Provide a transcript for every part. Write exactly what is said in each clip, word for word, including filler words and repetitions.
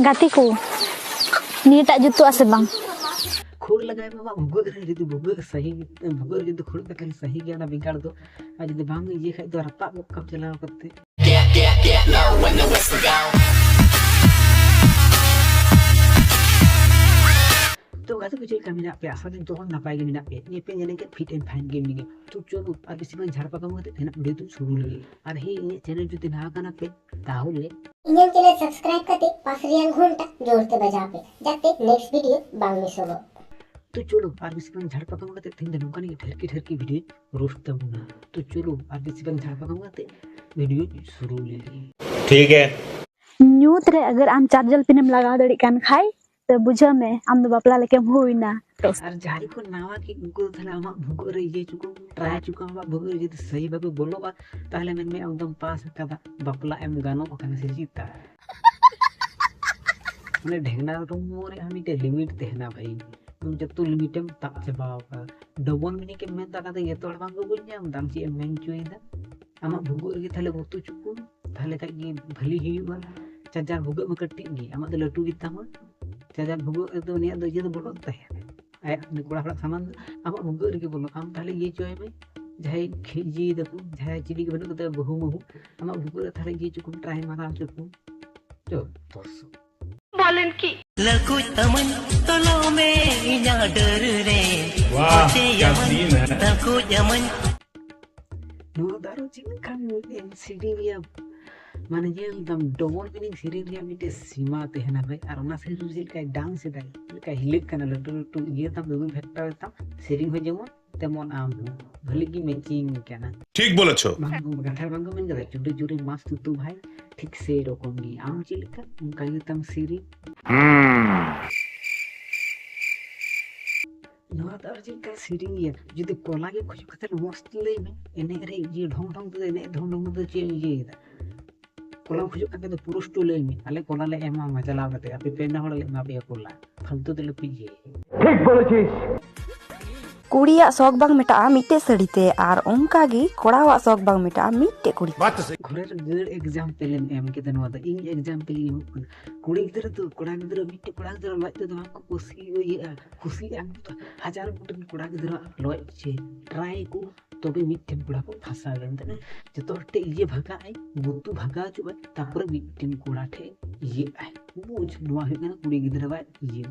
ᱜᱟᱛᱮ ᱠᱚ, ᱱᱤᱭᱟᱹᱴᱟᱜ ᱡᱩᱛᱩᱜ ᱟᱥᱮ ᱵᱟᱝ? ᱠᱷᱩᱲ ᱞᱟᱜᱟᱭ ᱢᱮ ᱟᱢᱟᱜ ᱵᱷᱩᱜᱟᱹᱜ ᱨᱮ, ᱡᱩᱫᱤ ᱵᱷᱩᱜᱟᱹᱜ ᱥᱟᱹᱦᱤ ᱵᱷᱩᱜᱟᱹᱜ ᱨᱮ ᱡᱩᱫᱤ ᱠᱷᱩᱲ ᱠᱟᱜ ᱠᱷᱟᱱ ᱥᱟᱹᱦᱤ ᱜᱮᱭᱟ ᱚᱱᱟ ᱵᱮᱸᱜᱟᱲ ᱫᱚ᱾ ᱟᱨ ᱡᱩᱫᱤ ᱵᱟᱝ ᱤᱭᱟᱹ ᱠᱷᱟᱡ ᱫᱚ ᱨᱟᱯᱟᱜ ᱜᱚᱫ ᱠᱟᱢ ᱪᱟᱞᱟᱣ ᱠᱟᱛᱮ᱾ ᱛᱚ ᱜᱟᱛᱮ ᱠᱚ, ᱪᱮᱫ ᱞᱮᱠᱟ ᱢᱮᱱᱟᱜ ᱯᱮᱭᱟ? ᱟᱥᱟ ᱫᱚᱧ ᱡᱚᱛᱚ ᱦᱚᱲ ᱱᱟᱯᱟᱭ ᱜᱮ ᱢᱮᱱᱟᱜ ᱯᱮᱭᱟ᱾ ᱱᱤᱭᱟᱹ ᱯᱮ ᱧᱮᱞ ᱠᱮᱫ fit and fine ᱜᱮ ᱢᱮᱱᱟᱜᱼᱟ᱾ ᱛᱚ ᱪᱚᱞᱚ ᱟᱨ ᱵᱮᱥᱤ ᱵᱟᱝ ᱡᱷᱟᱲ ᱯᱟᱠᱟᱢ ᱠᱟᱛᱮ ᱛᱮᱦᱮᱧᱟᱜ video ᱫᱚ ᱥᱩᱨᱩ ᱞᱮᱜᱮ᱾ ᱟᱨ ᱦᱮᱸ, ᱤᱧᱟᱹᱜ channel ᱡᱩᱫᱤ ᱱᱟᱣᱟ ᱠᱟᱱᱟ ᱯᱮ ᱛᱟᱦᱚᱞᱮ ᱤᱧᱟᱹᱜ channel subscribe ᱠᱟᱛᱮ ᱯᱟᱥ ᱨᱮᱭᱟᱜ ᱜᱷᱚᱱᱴᱟ ᱡᱳᱨ ᱛᱮ ᱵᱟᱡᱟᱣ ᱯᱮ, ᱡᱟᱛᱮ next video ᱵᱟᱝ ᱢᱤᱥᱚᱜᱚᱜ᱾ ᱛᱚ ᱪᱚᱞᱚ ᱟᱨ ᱵᱮᱥᱤ ᱵᱟᱝ ᱡᱷᱟᱲ ᱯᱟᱠᱟᱢ ᱠᱟᱛᱮ ᱛᱮᱦᱮᱧ ᱫᱚ ᱱᱚᱝᱠᱟᱱ ᱜᱮ ᱴᱷᱮᱨᱠᱤ ᱴᱷᱮᱨᱠᱤ video roast ᱛᱟᱵᱚᱱᱟ᱾ ᱛᱚ ᱪᱚᱞᱚ ᱟᱨ ᱵᱮᱥᱤ ᱵᱟᱝ ᱡᱷᱟᱲ ᱯᱟᱠᱟᱢ ᱠᱟᱛᱮ video ᱥᱩᱨᱩ ᱞᱮᱜᱮ᱾ ठीक है। ᱧᱩᱛ ᱨᱮ ᱟᱜᱟᱨ ᱟᱢ ᱪᱟᱨᱡᱟᱞ ᱯᱤᱱᱮᱢ ᱞᱟᱜᱟᱣ ᱫᱟᱲᱮᱭᱟᱜ ᱠᱟᱱ ᱠᱷᱟᱡ, ᱛᱚ ᱵᱩᱡᱷᱟᱹᱣ ᱢᱮ ᱟᱢ ᱫᱚ ᱵᱟᱯᱞᱟ ᱞᱮᱠᱟᱢ ᱦᱩᱭᱱᱟ᱾ ᱛᱚ ᱟᱨ ᱡᱟᱦᱟᱸᱭ ᱠᱚ ᱱᱟᱣᱟ ᱜᱮ, ᱩᱱᱠᱩ ᱫᱚ ᱛᱟᱦᱞᱮ ᱟᱢᱟᱜ ᱵᱷᱩᱜᱟᱹᱜ ᱨᱮ ᱤᱭᱟᱹ ᱦᱚᱪᱚ ᱠᱚᱢ, try ᱦᱚᱪᱚ ᱠᱚᱢ᱾ ᱟᱢᱟᱜ ᱵᱷᱩᱜᱟᱹᱜ ᱨᱮ ᱡᱩᱫᱤ ᱥᱟᱹᱦᱤ ᱵᱷᱟᱵᱮ ᱵᱚᱞᱚᱜᱼᱟ, ᱛᱟᱦᱞᱮ ᱢᱮᱱᱢᱮ ᱟᱢ ᱫᱚᱢ ᱯᱟᱥ ᱟᱠᱟᱫᱟ, ᱵᱟᱯᱞᱟ ᱮᱢ ᱜᱟᱱᱚᱜ ᱠᱟᱱᱟ ᱥᱮ ᱪᱮᱛᱟ᱾ ᱢᱟᱱᱮ ᱰᱷᱮᱝᱱᱟ ᱨᱚᱢᱚ ᱨᱮᱭᱟᱜ ᱦᱚᱸ ᱢᱤᱫᱴᱮᱡ limit ᱛᱟᱦᱮᱱᱟ ᱵᱷᱟᱹᱭ᱾ ᱟᱢ ᱡᱚᱛᱚ limit ᱮᱢ ᱛᱟᱵ ᱪᱟᱵᱟᱣ ᱟᱠᱟᱫᱟ᱾ Double meaning ᱮᱢ ᱢᱮᱱ ᱫᱟ, ᱚᱱᱟ ᱫᱚ ᱡᱚᱛᱚ ᱦᱚᱲ ᱵᱟᱝ ᱠᱚ ᱵᱩᱡᱽ ᱧᱟᱢ ᱫᱟ ᱟᱢ ᱪᱮᱫ ᱮᱢ ᱢᱮᱱ ᱦᱚᱪᱚᱭᱮᱫᱟ᱾ ᱟᱢᱟᱜ ᱵᱷᱩᱜᱟᱹᱜ ᱨᱮᱜᱮ ᱛᱟᱦᱞᱮ ᱜᱩᱛᱩ ᱦᱚᱪᱚ ᱠᱚᱢ, ᱛᱟᱦᱞᱮ ᱠᱷᱟᱡ ᱜᱮ ᱵᱷᱟᱹᱞᱤ ᱦᱩᱭᱩᱜᱼᱟ᱾ ᱪᱟᱨᱡᱟᱨ ᱵᱷᱩᱜᱟᱹᱜ ᱢᱟ ᱠᱟᱹᱴᱤᱡ ᱜᱮ, ᱟᱢᱟᱜ ᱫᱚ ᱞᱟᱹᱴᱩ ᱜᱮᱛᱟᱢᱟ᱾ ᱪᱟᱨᱡᱟᱨ ᱵᱷᱩᱜᱟᱹᱜ ᱨᱮᱫᱚ ᱩᱱᱤᱭᱟᱜ ᱫᱚ ᱤᱭᱟᱹ ᱫᱚ ᱵᱚᱞᱚᱜ ᱛᱟᱭᱟ, ᱟᱭᱟᱜ ᱩᱱᱤ ᱠᱚᱲᱟ ᱦᱚᱲᱟᱜ ᱥᱟᱢᱟᱱ ᱫᱚ ᱟᱢᱟᱜ ᱵᱷᱩᱜᱟᱹᱜ ᱨᱮᱜᱮ ᱵᱚᱞᱚᱜ᱾ ᱟᱢ ᱛᱟᱦᱞᱮ ᱤᱭᱟᱹ ᱦᱚᱪᱚᱭ ᱢᱮ, ᱡᱟᱦᱟᱸᱭ ᱠᱷᱮ- ᱤᱭᱟᱹᱭ ᱫᱟᱠᱚ, ᱡᱟᱦᱟᱸᱭ ᱪᱤᱞᱤ ᱜᱮ ᱵᱟᱹᱱᱩᱜ ᱠᱚᱛᱟᱭᱟ ᱵᱟᱹᱦᱩ ᱢᱟᱹᱦᱩ, ᱟᱢᱟᱜ ᱵᱷᱩᱜᱟᱹᱜ ᱨᱮ ᱛᱟᱦᱞᱮ ᱤᱭᱟᱹ ᱦᱚᱪᱚ ᱠᱚᱢ, try ᱢᱟᱨᱟᱣ ᱦᱚᱪᱚ ᱠᱚᱢ᱾ ᱪᱚ ᱛᱚᱨᱥᱚ᱾ ᱞᱟᱹᱠᱩᱡ ᱛᱟᱢᱟᱹᱧ ᱛᱚᱞᱚ ᱢᱮ ᱤᱧᱟᱹᱜ ᱰᱟᱹᱨ ᱨᱮ᱾ वाह, क्या ᱪᱮᱭᱟᱢᱟᱹᱧ सीन है। ᱞᱟᱹᱠᱩᱡ ᱟᱢᱟᱹᱧ᱾ ᱱᱚᱣᱟ ᱫᱚ ᱟᱨᱚ ᱪᱮᱫ ᱞᱮᱠᱟᱱ ᱢᱤᱫᱴᱮᱱ ᱥᱮᱨᱮᱧ ᱨᱮᱭᱟᱜ, ᱢᱟᱱᱮ ᱧᱮᱞ ᱫᱟᱢ, double meaning ᱥᱮᱨᱮᱧ ᱨᱮᱭᱟᱜ ᱢᱤᱫᱴᱮᱱ ᱥᱤᱢᱟ ᱛᱟᱦᱮᱱᱟ ᱵᱷᱟᱭ᱾ ᱟᱨ ᱚᱱᱟ ᱥᱮᱨᱮᱧ ᱨᱮ ᱪᱮᱫ ᱞᱮᱠᱟᱭ dance ᱮᱫᱟᱭ, ᱪᱮᱫ ᱞᱮᱠᱟᱭ ᱦᱤᱞᱟᱹᱜ ᱠᱟᱱᱟ, ᱞᱟᱹᱴᱩ ᱞᱟᱹᱴᱩ ᱤᱭᱟᱹ ᱛᱟᱢ, ᱫᱩᱫᱩ factor ᱛᱟᱢ, ᱥᱮᱨᱮᱧ ᱦᱚᱸ ᱡᱮᱢᱚᱱ ᱛᱮᱢᱚᱱ ᱟᱢ ᱦᱚᱸ᱾ ᱵᱷᱟᱹᱞᱤ ᱜᱮ matching ᱠᱟᱱᱟ᱾ ठीक बोलेছো। ᱵᱟᱝ, ᱠᱟᱛᱷᱟ ᱨᱮ ᱵᱟᱝ ᱠᱚ ᱢᱮᱱ ᱠᱟᱫᱟ, ᱪᱩᱰᱤ ᱪᱩᱨᱤ ᱢᱟᱥ ᱛᱩᱛᱩ ᱵᱷᱟᱭ, ᱴᱷᱤᱠ ᱥᱮ ᱨᱚᱠᱚᱢ ᱜᱮ ᱟᱢ ᱪᱮᱫ ᱞᱮᱠᱟ, ᱚᱱᱠᱟ ᱜᱮ ᱛᱟᱢ ᱥᱮᱨᱮᱧ᱾ ᱱᱚᱣᱟ ᱫᱚ ᱟᱨ ᱪᱮᱫ ᱞᱮᱠᱟ ᱥᱮᱨᱮᱧ ᱜᱮᱭᱟ? ᱡᱩᱫᱤ ᱠᱚᱞᱟ ᱜᱮ ᱠᱷᱚᱡᱚᱜ ᱠᱷᱟᱱ ᱢᱚᱡᱽ ᱛᱮ ᱞᱟᱹᱭ ᱢᱮ, ᱮᱱᱮᱡ ᱨᱮ ᱤᱭᱟᱹ ᱰᱷᱚᱝ ᱰᱷᱚᱝ ᱛᱮ ᱮᱱᱮᱡ ᱰᱷᱚᱝ ᱰᱷᱚᱝ ᱛᱮ ᱪᱮᱫ ᱮᱢ ᱤᱭᱟᱹᱭᱮᱫᱟ? ᱠᱚᱞᱟᱢ ᱠᱷᱚᱡᱚᱜ ᱠᱷᱟᱱ ᱫᱚ ᱯᱩᱨᱟᱹ ᱥᱴᱳ ᱞᱟᱹᱭ ᱢᱮ, ᱟᱞᱮ ᱠᱚᱞᱟ ᱞᱮ ᱮᱢᱟᱢᱟ ᱪᱟᱞᱟᱣ ᱠᱟᱛᱮ, ᱟᱯᱮ ᱯᱮ ᱦᱚᱲ ᱞᱮ ᱮᱢᱟ ᱯᱮᱭᱟ ᱠᱚᱞᱟ, ᱯᱷᱟᱞᱛᱩ ᱫᱚ ᱟᱞᱚᱯᱮ ᱤᱭᱟᱹᱭᱟ᱾ ঠিক বলেছিস। ᱠᱩᱲᱤᱭᱟᱜ ᱥᱚᱠ ᱵᱟᱝ ᱢᱮᱴᱟᱜᱼᱟ ᱢᱤᱫᱴᱮᱡ ᱥᱟᱹᱲᱤ ᱛᱮ, ᱟᱨ ᱚᱱᱠᱟ ᱜᱮ ᱠᱚᱲᱟᱣᱟᱜ ᱥᱚᱠ ᱵᱟᱝ ᱢᱮᱴᱟᱜᱼᱟ ᱢᱤᱫᱴᱮᱡ ᱠᱩᱲᱤ ᱛᱮ᱾ ᱜᱷᱚᱨᱮᱨ ᱜᱟᱹᱲ example ᱮᱢ ᱮᱢ ᱠᱮᱫᱟ, ᱱᱚᱣᱟ ᱫᱚ ᱤᱧ example ᱤᱧ ᱮᱢᱚᱜ ᱠᱟᱱᱟ᱾ ᱠᱩᱲᱤ ᱜᱤᱫᱽᱨᱟᱹ ᱫᱚ ᱠᱚᱲᱟ ᱜᱤᱫᱽᱨᱟᱹ, ᱢᱤᱫᱴᱮᱡ ᱠᱚᱲᱟ ᱜᱤᱫᱽᱨᱟᱹ ᱞᱟᱡ ᱛᱮᱫᱚ ᱵᱟᱝ ᱠᱚ ᱠᱩᱥᱤ ᱤᱭᱟᱹᱜᱼᱟ, ᱠᱩᱥᱤᱜᱼᱟ᱾ ᱦᱟᱡᱟᱨ ᱜᱚᱴᱮᱱ ᱠᱚᱲᱟ ᱜᱤᱫᱽᱨᱟᱹ ᱞᱚᱡ ᱪᱮ try ᱠᱚ, ᱛᱚᱵᱮ ᱢᱤᱫᱴᱮᱱ ᱠᱚᱲᱟ ᱠᱚ ᱯᱷᱟᱥᱟᱣ ᱮᱱ ᱛᱟᱦᱮᱱᱟ᱾ ᱡᱚᱛᱚ ᱦᱚᱲ ᱴᱷᱮᱡ ᱤᱭᱟᱹ ᱵᱷᱟᱜᱟᱜ ᱟᱭ, ᱜᱩᱛᱩ ᱵᱷᱟᱜᱟᱣ ᱦᱚᱪᱚᱜ ᱟᱭ, ᱛᱟᱨᱯᱚᱨᱮ ᱢᱤᱫᱴᱮᱱ ᱠᱚᱲᱟ ᱴᱷᱮᱡ ᱤᱭᱟᱹᱜ ᱟᱭ᱾ ᱵᱩᱡᱽ, ᱱᱚᱣᱟ ᱦᱩᱭᱩᱜ ᱠᱟᱱᱟ ᱠᱩᱲᱤ ᱜᱤᱫᱽᱨᱟᱹᱣᱟᱜ ᱤᱭᱟᱹ᱾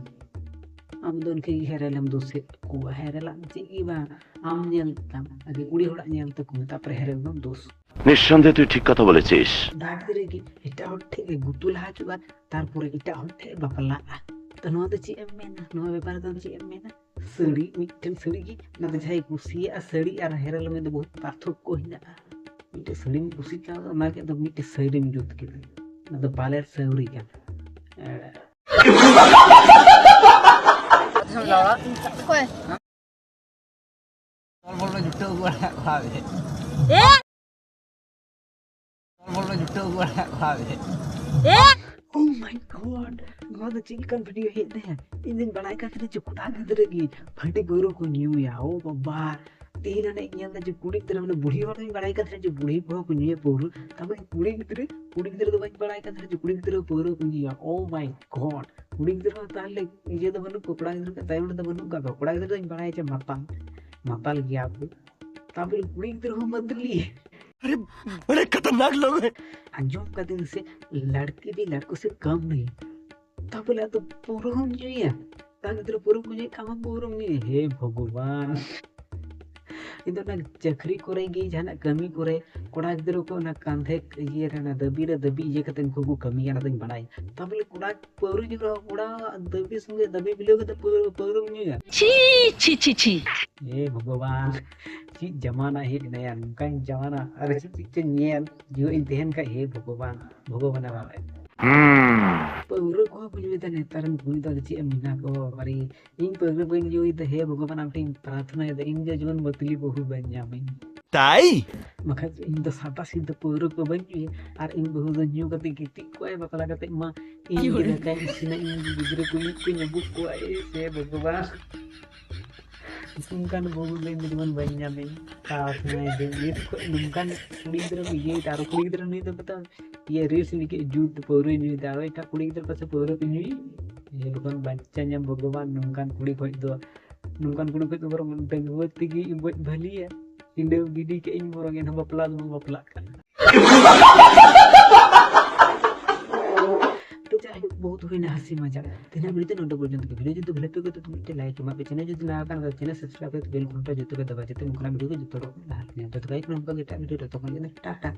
ᱟᱢ ᱫᱚ ᱤᱱᱠᱟᱹ ᱜᱮ ᱦᱮᱨᱮᱞ ᱮᱢ ᱫᱳᱥᱮᱫ ᱠᱚᱣᱟ, ᱦᱮᱨᱮᱞᱟᱜ ᱪᱮᱫ ᱜᱮ ᱵᱟᱝ, ᱟᱢ ᱧᱮᱞ ᱛᱟᱢ, ᱟᱜᱮ ᱠᱩᱲᱤ ᱦᱚᱲᱟᱜ ᱧᱮᱞ ᱛᱟᱠᱚ ᱢᱮ, ᱛᱟᱨᱯᱚᱨᱮ ᱦᱮᱨᱮᱞ ᱫᱚᱢ ᱫᱳᱥ᱾ নিঃসন্দেহে তুই ঠিক কথা বলেছিস। ᱠᱚᱲᱟ ᱜᱤᱫᱽᱨᱟᱹ ᱜᱮ ᱮᱴᱟᱜ ᱦᱚᱲ ᱴᱷᱮᱡ ᱮ ᱜᱩᱛᱩ ᱞᱟᱦᱟ ᱦᱚᱪᱚᱜᱼᱟ, ᱛᱟᱨᱯᱚᱨᱮ ᱮᱴᱟᱜ ᱦᱚᱲ ᱴᱷᱮᱡ ᱮ ᱵᱟᱯᱞᱟᱜᱼᱟ᱾ ᱛᱚ ᱱᱚᱣᱟ ᱫᱚ ᱪᱮᱫ ᱮᱢ ᱢᱮᱱᱟ? ᱱᱚᱣᱟ ᱵᱮᱯᱟᱨ ᱫᱚ ᱪᱮᱫ ᱮᱢ ᱢᱮᱱᱟ? ᱥᱟᱹᱲᱤ, ᱢᱤᱫᱴᱮᱱ ᱥᱟᱹᱲᱤ ᱜᱮ, ᱚᱱᱟ ᱫᱚ ᱡᱟᱦᱟᱸᱭ ᱠᱩᱥᱤᱭᱟᱜᱼᱟ, ᱥᱟᱹᱲᱤ ᱟᱨ ᱦᱮᱨᱮᱞ ᱢᱮ ᱫᱚ ᱵᱚᱦᱩᱛ ᱯᱟᱨᱛᱷᱚᱠᱠᱚ ᱦᱮᱱᱟᱜᱼᱟ᱾ ᱢᱤᱫᱴᱮᱱ ᱥᱟᱹᱲᱤᱢ ᱠᱩᱥᱤ ᱠᱟᱣᱫᱟ, ᱚᱱᱟ ᱜᱮ ᱟᱫᱚ ᱢᱤᱫᱴᱮᱱ ᱥᱟᱹᱲᱤᱢ ᱡᱩᱛ ᱠᱮᱫᱟ, ᱚᱱᱟ ᱫᱚ ᱯᱟᱞᱮᱨ ᱥᱟᱹᱣᱲᱤ ᱠᱟᱱᱟ᱾ ᱚᱠᱚᱭ? ᱫᱚᱞ ᱵᱚᱞ ᱨᱮ ᱡᱩᱴᱟᱹᱣ ᱟᱹᱜᱩ ᱟᱠᱟᱫ ᱠᱚᱣᱟ ᱵᱮ᱾ ᱮ? ᱫᱚᱞ ᱵᱚᱞ ᱨᱮ ᱡᱩᱴᱟᱹᱣ ᱟᱹᱜᱩ ᱟᱠᱟᱫ ᱠᱚᱣᱟ ᱵᱮ᱾ ᱮ? Oh my God, ᱱᱚᱣᱟ ᱫᱚ ᱪᱮᱫ ᱞᱮᱠᱟᱱ video ᱦᱮᱡ ᱮᱱᱟ? ᱤᱧ ᱫᱚᱧ ᱵᱟᱲᱟᱭ ᱠᱟᱱ ᱛᱟᱦᱮᱸᱱᱟ ᱡᱮ ᱠᱚᱲᱟ ᱜᱤᱫᱽᱨᱟᱹ ᱜᱮ ᱦᱟᱺᱰᱤ ᱯᱟᱹᱣᱨᱟᱹ ᱠᱚ ᱧᱩᱭᱟ᱾ ᱳ ᱵᱟᱵᱟ, ᱛᱮᱦᱮᱧ ᱦᱟᱱᱮ ᱤᱧ ᱧᱮᱞ ᱮᱫᱟ ᱡᱮ ᱠᱩᱲᱤ ᱜᱤᱫᱽᱨᱟᱹ, ᱢᱟᱱᱮ ᱵᱩᱲᱦᱤ ᱦᱚᱲ ᱫᱚᱧ ᱵᱟᱲᱟᱭ ᱠᱟᱱ ᱛᱟᱦᱮᱸᱱᱟ ᱡᱮ ᱵᱩᱲᱦᱤ ᱠᱚᱦᱚᱸ ᱠᱚ ᱧᱩᱭᱟ ᱯᱟᱹᱣᱨᱟᱹ, ᱛᱟᱨᱯᱚᱨᱮ ᱠᱩᱲᱤ ᱜᱤᱫᱽᱨᱟᱹ, ᱠᱩᱲᱤ ᱜᱤᱫᱽᱨᱟᱹ ᱫᱚ ᱵᱟᱹᱧ ᱵᱟᱲᱟᱭ ᱠᱟᱱ ᱛᱟᱦᱮᱸᱱᱟ ᱡᱮ ᱠᱩᱲᱤ ᱜᱤᱫᱽᱨᱟᱹ ᱯᱟᱹᱣᱨᱟᱹ ᱠᱚ ᱧᱩᱭᱟ᱾ Oh my God, ᱠᱩᱲᱤ ᱜᱤᱫᱽᱨᱟᱹ ᱦᱚᱸ ᱛᱟᱦᱚᱞᱮ ᱤᱭᱟᱹ ᱫᱚ ᱵᱟᱹᱱᱩᱜ ᱠᱚᱣᱟ, ᱠᱚᱲᱟ ᱜᱤᱫᱽᱨᱟᱹ ᱠᱚ ᱛᱟᱭᱚᱢ ᱨᱮᱫᱚ ᱵᱟᱹᱱᱩᱜ ᱠᱟᱜ ᱠᱚᱣᱟ᱾ ᱠᱚᱲᱟ ᱜᱤᱫᱽᱨᱟᱹ ᱫᱚᱧ ᱵᱟᱲᱟᱭᱟ ᱡᱮ ᱢᱟᱛᱟᱞ, ᱢᱟᱛᱟᱞ ᱜᱮᱭᱟ ᱠᱚ, ᱛᱟᱨᱯᱚᱨᱮ ᱠᱩᱲᱤ ᱜᱤᱫᱽᱨᱟᱹ ᱦᱚᱸ ᱢᱟᱛᱞᱤ᱾ ᱟᱨᱮ, ᱵᱚᱲᱮ ᱠᱷᱟᱛᱟᱨᱱᱟᱠ ᱞᱳᱜ ᱦᱮ᱾ ᱟᱸᱡᱚᱢ ᱠᱟᱹᱫᱟᱹᱧ ᱥᱮ ᱞᱟᱲᱠᱤ ᱵᱷᱤ ᱞᱟᱲᱠᱳ ᱥᱮ ᱠᱟᱢ ᱱᱟᱦᱤ᱾ ᱛᱟᱵᱚᱞᱮ ᱟᱫᱚ ᱯᱟᱹᱣᱨᱟᱹ ᱦᱚᱸᱢ ᱧᱩᱭᱟ? ᱠᱚᱲᱟ ᱜᱤᱫᱽᱨᱟᱹ ᱯᱟᱹᱣᱨᱟᱹ ᱠᱚ ᱧᱩᱭ ᱠᱷᱟᱱ ᱟᱢ ᱯᱟᱹᱣᱨᱟᱹᱢ ᱧᱩᱭᱟ? ᱦᱮ ᱵᱷᱚᱜᱚᱵᱟᱱ᱾ ᱤᱧ ᱫᱚ ᱚᱱᱟ ᱪᱟᱹᱠᱨᱤ ᱠᱚᱨᱮ ᱜᱮ, ᱡᱟᱦᱟᱱᱟᱜ ᱠᱟᱹᱢᱤ ᱠᱚᱨᱮ, ᱠᱚᱲᱟ ᱜᱤᱫᱽᱨᱟᱹ ᱠᱚ ᱚᱱᱟ ᱠᱟᱸᱫᱷᱮ ᱤᱭᱟᱹ ᱨᱮ, ᱚᱱᱟ ᱫᱟᱹᱵᱤ ᱨᱮ ᱫᱟᱹᱵᱤ ᱤᱭᱟᱹ ᱠᱟᱛᱮ ᱩᱱᱠᱩ ᱠᱚ ᱠᱟᱹᱢᱤᱭᱟ, ᱚᱱᱟ ᱫᱚᱧ ᱵᱟᱲᱟᱭᱟ᱾ ᱛᱟᱵᱚᱞᱮ ᱠᱚᱲᱟ ᱯᱟᱹᱣᱨᱟᱹ ᱧᱩ ᱨᱮᱦᱚᱸ, ᱠᱚᱲᱟ ᱫᱟᱹᱵᱤ ᱥᱚᱸᱜᱮ ᱫᱟᱹᱵᱤ ᱢᱤᱞᱟᱹᱣ ᱠᱟᱛᱮ ᱯᱟᱹᱣᱨᱟᱹ, ᱯᱟᱹᱣᱨᱟᱹᱢ ᱧᱩᱭᱟ? ᱪᱷᱤ, ᱪᱷᱤ, ᱪᱷᱤ, ᱪᱷᱤ᱾ ᱦᱮ ᱵᱷᱚᱜᱚᱵᱟᱱ, ᱪᱮᱫ ᱡᱟᱢᱟᱱᱟ ᱦᱮᱡ ᱮᱱᱟᱭᱟ, ᱱᱚᱝᱠᱟᱱ ᱡᱟᱢᱟᱱᱟ᱾ ᱟᱨ ᱪᱮᱫ ᱪᱮᱫ ᱪᱚᱧ ᱧᱮᱞ, ᱡᱩᱣᱟᱹᱜ ᱤᱧ ᱛᱟᱦᱮᱱ ᱠᱷᱟᱡ, ᱦᱮ ᱵᱷᱚᱜᱚᱵᱟᱱ, ᱵᱷᱚᱜᱚᱵᱟᱱᱮ ᱵᱟᱲᱟᱭᱟ᱾ ᱯᱟᱹᱣᱨᱟᱹ ᱠᱚᱦᱚᱸ ᱠᱚ ᱧᱩᱭᱮᱫᱟ ᱱᱮᱛᱟᱨ ᱨᱮᱱ ᱠᱩᱲᱤ ᱫᱚ, ᱟᱫᱚ ᱪᱮᱫ ᱮᱢ ᱢᱮᱱᱟ ᱠᱚ, ᱵᱟᱵᱟᱨᱮ᱾ ᱤᱧ ᱯᱟᱹᱣᱨᱟᱹ ᱵᱟᱹᱧ ᱧᱩᱭᱮᱫᱟ, ᱦᱮ ᱵᱷᱚᱜᱚᱵᱟᱱ, ᱟᱢ ᱴᱷᱮᱱ ᱤᱧ ᱯᱨᱟᱨᱛᱷᱚᱱᱟᱭᱮᱫᱟ, ᱤᱧ ᱫᱚ ᱡᱮᱢᱚᱱ ᱢᱟᱹᱛᱞᱤ ᱵᱟᱹᱦᱩ ᱵᱟᱹᱧ ᱧᱟᱢᱟᱹᱧ᱾ ᱛᱟᱭ? ᱵᱟᱠᱷᱟᱡ ᱤᱧ ᱫᱚ ᱥᱟᱫᱟ ᱥᱤᱫᱷᱟᱹ ᱯᱟᱹᱣᱨᱟᱹ ᱠᱚ ᱵᱟᱹᱧ ᱧᱩᱭᱟ, ᱟᱨ ᱤᱧ ᱵᱟᱹᱦᱩ ᱫᱚ ᱧᱩ ᱠᱟᱛᱮ ᱜᱤᱛᱤᱡ ᱠᱚᱜᱼᱟᱭ, ᱵᱟᱯᱞᱟ ᱠᱟᱛᱮ ᱢᱟ ᱤᱧ ᱜᱮ ᱫᱟᱠᱟᱧ ᱤᱥᱤᱱᱟ, ᱤᱧ ᱜᱮ ᱜᱤᱫᱽᱨᱟᱹ ᱠᱚ ᱤᱧ ᱠᱚᱧ ᱟᱹᱜᱩ ᱠᱚᱣᱟ, ᱮ ᱥᱮ ᱵᱷᱚᱜᱚᱵᱟᱱ᱾ ᱚᱱᱠᱟᱱ ᱵᱟᱹᱦᱩ ᱞᱟᱹᱭ ᱢᱮ ᱡᱮᱢᱚᱱ ᱵᱟᱹᱧ ᱧᱟᱢᱮ᱾ ᱛᱟᱣ ᱥᱟᱱᱟᱭᱮᱫᱤᱧ ᱱᱤᱛ ᱠᱷᱚᱱ ᱱᱚᱝᱠᱟᱱ ᱠᱩᱲᱤ ᱜᱤᱫᱽᱨᱟᱹ ᱠᱚ ᱤᱭᱟᱹᱭᱮᱫᱟ, ᱟᱨᱚ ᱠᱩᱲᱤ ᱜᱤᱫᱽᱨᱟᱹ ᱱᱩᱭ ᱫᱚ ᱢᱮᱛᱟᱢ ᱤᱭᱟᱹ ᱨᱤᱞᱥ ᱞᱟᱹᱜᱤᱫ ᱡᱩᱛ ᱯᱟᱹᱣᱨᱟᱹᱭ ᱧᱩᱭᱮᱫᱟ, ᱟᱨᱚ ᱮᱴᱟᱜ ᱠᱩᱲᱤ ᱜᱤᱫᱽᱨᱟᱹ ᱯᱟᱥᱮ ᱯᱟᱹᱣᱨᱟᱹ ᱠᱚ ᱧᱩᱭ᱾ ᱡᱚᱠᱷᱚᱱ ᱵᱟᱧᱪᱟ ᱧᱟᱢ ᱵᱷᱚᱜᱚᱵᱟᱱ ᱱᱚᱝᱠᱟᱱ ᱠᱩᱲᱤ ᱠᱷᱚᱡ ᱫᱚ, ᱱᱚᱝᱠᱟᱱ ᱠᱩᱲᱤ ᱠᱷᱚᱡ ᱫᱚ ᱵᱚᱨᱚᱝ ᱰᱟᱺᱜᱩᱣᱟᱹ ᱛᱮᱜᱮ ᱜᱚᱡ ᱵᱷᱟᱹᱞᱤᱭᱟ᱾ ᱤᱱᱟᱹ ᱜᱤᱰᱤ ᱠᱟᱜ ᱤᱧ ᱵᱚᱨᱚᱝ ᱮᱱᱦᱚᱸ ᱵᱟᱯᱞᱟ ᱫᱚ ᱵᱟᱝ ᱵᱟᱯᱞᱟᱜ ᱠᱟᱱᱟ᱾ ᱛᱚ ᱡᱟᱭᱦᱳᱠ, ᱵᱚᱦᱩᱛ ᱦᱩᱭᱱᱟ ᱦᱟᱹᱥᱤ ᱢᱟᱡᱟᱠ᱾ ᱛᱮᱦᱮᱧᱟᱜ ᱵᱷᱤᱰᱤᱭᱳ ᱫᱚ ᱱᱚᱰᱮ ᱯᱚᱨᱡᱚᱱᱛᱚ ᱜᱮ᱾ ᱵᱷᱤᱰᱤᱭᱳ ᱡᱩᱫᱤ ᱵᱷᱟᱞᱮ ᱯᱮ ᱟᱹᱭᱠᱟᱹᱣ ᱠᱮᱫᱟ ᱛᱚ ᱢᱤᱫᱴᱮᱱ ᱞᱟᱭᱤᱠ ᱮᱢᱟᱜ ᱯᱮ, ᱪᱮᱱᱮᱞ ᱡᱩᱫᱤ ᱱᱟᱣᱟ ᱠᱟᱱ ᱠᱷᱟᱱ ᱪᱮᱱᱮᱞ ᱥᱟᱵᱥᱠᱨᱟᱭᱤᱵ ᱠᱟᱛᱮ ᱵᱮᱞ ᱜᱷᱚᱱᱴᱟ ᱡᱚᱛᱚ ᱯᱮ ᱫᱟᱵᱟᱭᱟ, ᱡᱟᱛᱮ ᱱᱚᱝᱠᱟᱱᱟᱜ ᱵᱷᱤᱰᱤᱭᱳ ᱠᱚ ᱡᱚᱛᱚ ᱦᱚᱲ ᱠᱚ ᱞᱟᱦᱟ ᱧᱟᱢ᱾ ᱛᱚ ᱛᱚᱵᱮ ᱱᱚᱝᱠᱟ ᱜᱮ ᱮᱴᱟᱜ ᱵᱷᱤᱰᱤᱭᱳ ᱨᱮ, ᱛᱚᱛᱚᱠᱷᱚᱱ ᱡᱚᱱᱚ ᱴᱟᱴᱟ᱾